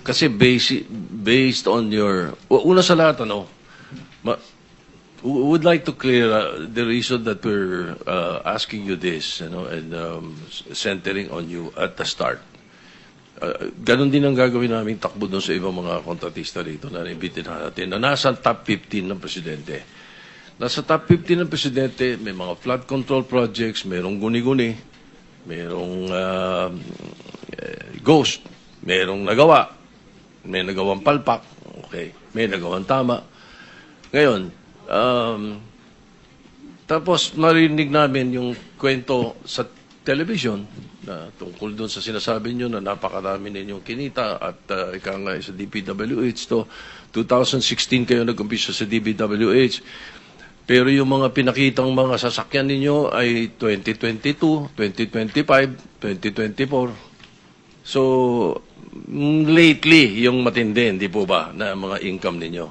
Kasi based on your, una sa lahat, ano, we would like to clear the reason that we're asking you this and centering on you at the start. Ganon din ang gagawin namin takbo doon sa ibang mga kontratista rito na imbitahan natin na nasa top 15 ng presidente. Nasa top 15 ng presidente, may mga flood control projects, merong guni-guni, merong ghost, merong nagawa, may nagawang palpak, okay, may nagawang tama. Ngayon, tapos narinig namin yung kwento sa television na tungkol doon sa sinasabi nyo na napakarami ninyong kinita at ika nga sa DPWH to. 2016 kayo nag-umpisa sa DPWH, pero yung mga pinakitang mga sasakyan ninyo ay 2022, 2025, 2024. So lately yung matindi, hindi po ba, na mga income ninyo?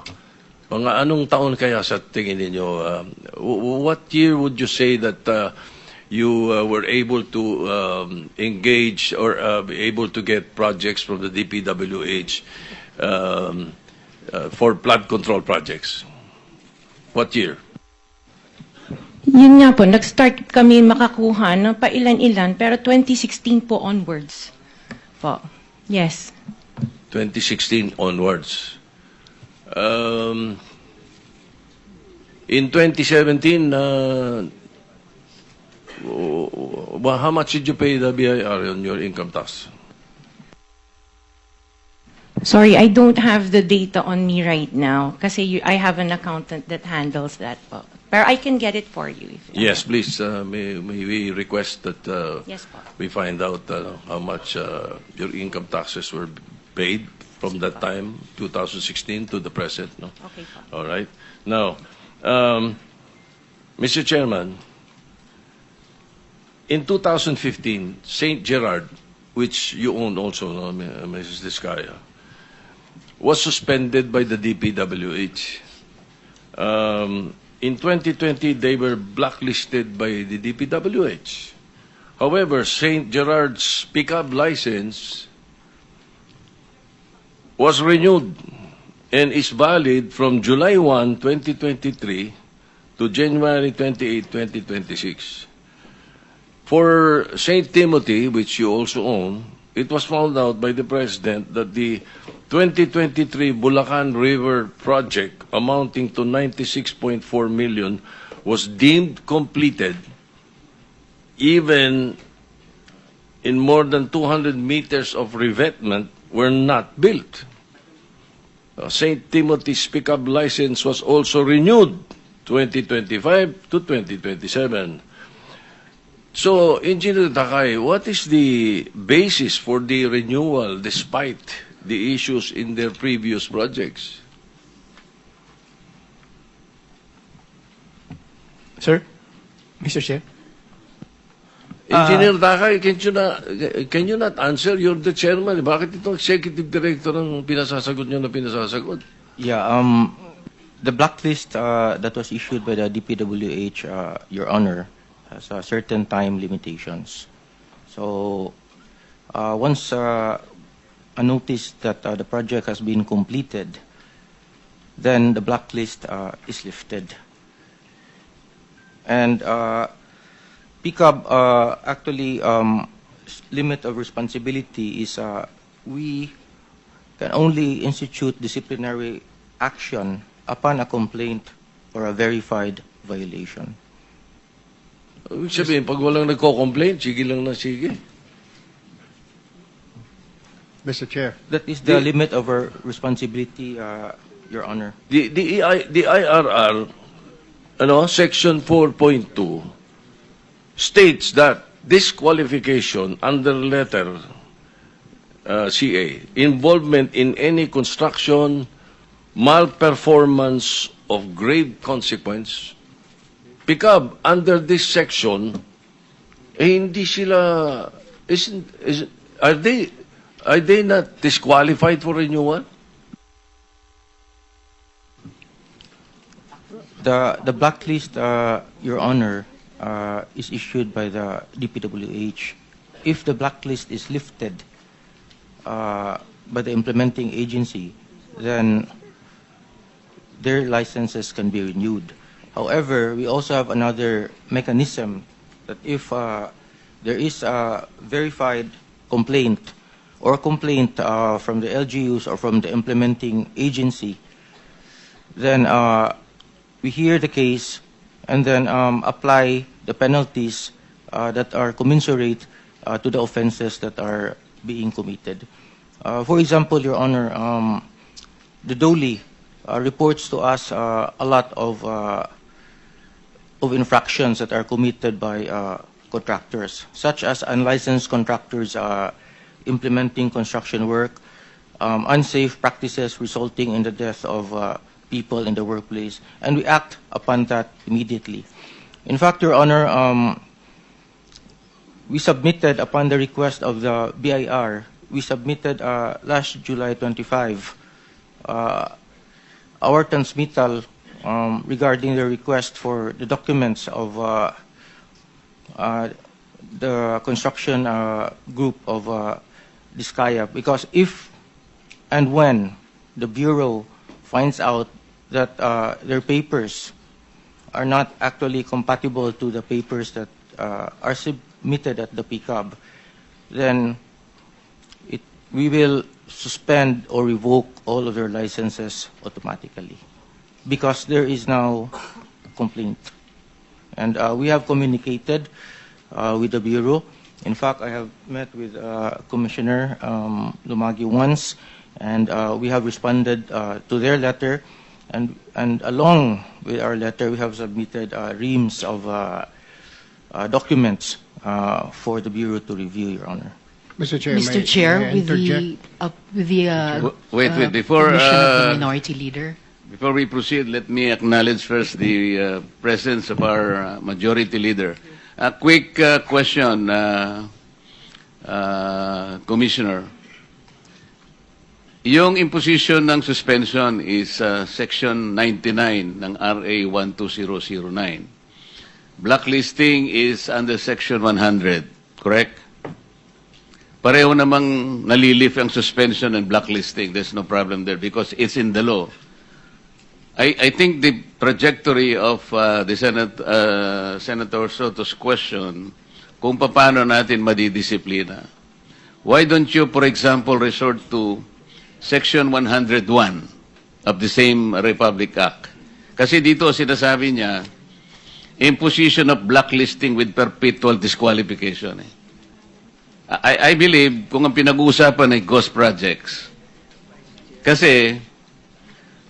Mga anong taon kaya sa tingin ninyo? What year would you say that you were able to engage or be able to get projects from the DPWH for flood control projects? What year? Yun nga po, nag-start kami makakuha ng pailan-ilan, pero 2016 po onwards. Po. Yes. 2016 onwards. In 2017, well, how much did you pay the BIR on your income tax? Sorry, I don't have the data on me right now kasi I have an accountant that handles that po. Pero I can get it for you. If Yes, please. May we request that Yes po. We find out how much your income taxes were paid from that time, 2016, to the present, no? Okay po. All right. Now, Mr. Chairman, in 2015, St. Gerard, which you own also, no, Mrs. Discaya, was suspended by the DPWH. In 2020, they were blacklisted by the DPWH. However, St. Gerard's PCAB license was renewed and is valid from July 1, 2023 to January 28, 2026. For St. Timothy, which you also own, it was found out by the President that the 2023 Bulacan River project amounting to 96.4 million was deemed completed even in more than 200 meters of revetment were not built. St. Timothy's PCAB license was also renewed 2025 to 2027. So, Engineer Takay, what is the basis for the renewal despite the issues in their previous projects? Sir? Mr. Chair? Engineer Takay, can you not answer? You're the chairman. Bakit itong executive director ang pinasasagot nyo na pinasasagot? Yeah, the blacklist that was issued by the DPWH, Your Honor, has certain time limitations. So, once a notice that the project has been completed, then the blacklist is lifted. And PCAB actually limit of responsibility is we can only institute disciplinary action upon a complaint or a verified violation. Ibig sabihin, pag walang nagko-complain, sige lang na sige. Mr. Chair. That is the limit of our responsibility, Your Honor. The IRR, ano, Section 4.2, states that disqualification under letter CA, involvement in any construction, malperformance of grave consequence. PCAB, under this section, eh, hindi sila, isn't, is, are they not disqualified for renewal? The blacklist, Your Honor, is issued by the DPWH. If the blacklist is lifted, by the implementing agency, then their licenses can be renewed. However, we also have another mechanism that if there is a verified complaint or complaint from the LGUs or from the implementing agency, then we hear the case and then apply the penalties that are commensurate to the offenses that are being committed. For example, Your Honor, the DOLE reports to us a lot of infractions that are committed by contractors, such as unlicensed contractors implementing construction work, unsafe practices resulting in the death of people in the workplace, and we act upon that immediately. In fact, Your Honor, we submitted upon the request of the BIR, we submitted last July 25 our transmittal regarding the request for the documents of the construction group of Discaya, because if and when the Bureau finds out that their papers are not actually compatible to the papers that are submitted at the PCAB, then we will suspend or revoke all of their licenses automatically because there is now complaint. And we have communicated with the Bureau. In fact, I have met with Commissioner Lumagui once, and we have responded to their letter. And along with our letter, we have submitted reams of documents for the Bureau to review, Your Honor. Mr. Chair, Mr. Chair, may I with interject? the, with the Wait, wait, before, permission of the minority leader. Before we proceed, let me acknowledge first the presence of our majority leader. A quick question, Commissioner. Yung imposition ng suspension is Section 99 ng RA 12009. Blacklisting is under Section 100, correct? Pareho namang nalilift ang suspension and blacklisting. There's no problem there because it's in the law. I think the trajectory of the Senator Sotto's question kung paano natin madidisiplina. Why don't you, for example, resort to Section 101 of the same Republic Act? Kasi dito sinasabi niya, imposition of blacklisting with perpetual disqualification. Eh. I believe kung ang pinag-uusapan ay ghost projects, kasi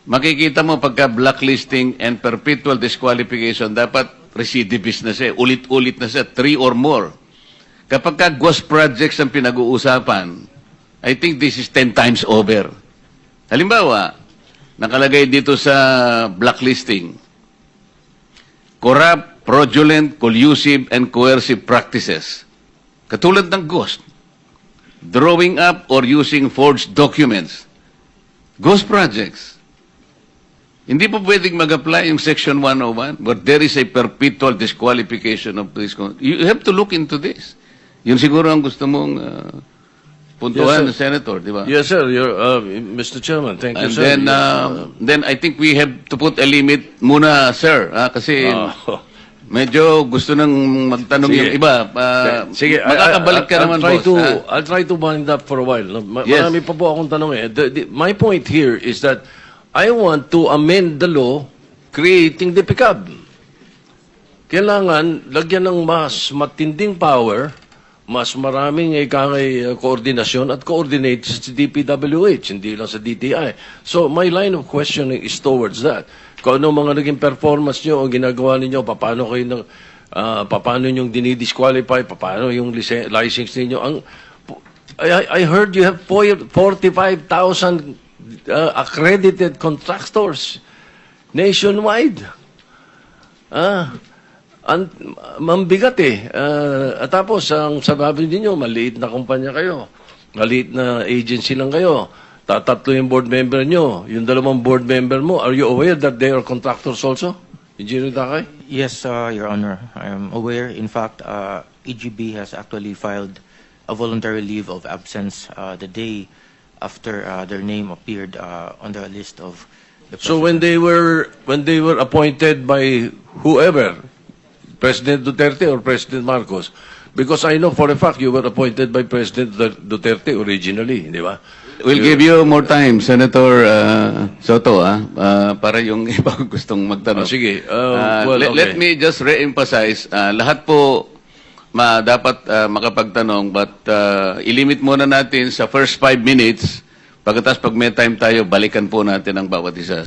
makikita mo pagka blacklisting and perpetual disqualification, dapat recidivist na siya, ulit-ulit na siya, three or more. Kapag ka ghost projects ang pinag-uusapan, I think this is 10 times over. Halimbawa, nakalagay dito sa blacklisting, corrupt, fraudulent, collusive, and coercive practices. Katulad ng ghost. Drawing up or using forged documents. Ghost projects. Hindi po pwedeng mag-apply yung Section 101, but there is a perpetual disqualification of this. You have to look into this. Yun siguro ang gusto mong puntuhan, Yes, sir. Senator, di ba? Yes, sir. Mr. Chairman, thank you, And sir. then, Yes, then I think we have to put a limit muna, sir. Kasi medyo gusto nang magtanong Sige. Yung iba. Sige, makakabalik ka I'll naman, try boss. to, I'll try to wind up for a while. No? Yes. Marami pa po akong tanong eh. My point here is that I want to amend the law creating the PCAB. Kailangan lagyan ng mas matinding power, mas maraming ikangay koordinasyon at coordinate sa DPWH, hindi lang sa DTI. So my line of questioning is towards that. Kung ano mga naging performance nyo o ginagawa ninyo, paano kayo ng paano yung dinidisqualify, paano yung license ninyo. I heard you have 45,000 accredited contractors nationwide. Mabigat eh. At tapos, ang sabi ninyo, maliit na kumpanya kayo. Maliit na agency lang kayo. Tatatlo yung board member nyo. Yung dalawang board member mo, are you aware that they are contractors also? Engineer Takay? Yes, Your Honor. I am aware. In fact, EGB has actually filed a voluntary leave of absence the day after their name appeared on the list of the So when president. they were appointed by whoever, President Duterte or President Marcos, because I know for a fact you were appointed by President Duterte originally, di ba? We'll give you more time, Senator Sotto, para yung iba gustong magtanong. Ah, sige. Well, okay. Let me just re-emphasize, lahat po dapat makapagtanong, but ilimit muna natin sa first 5 minutes. Pagkatapos, pag may time tayo, balikan po natin ang bawat isa.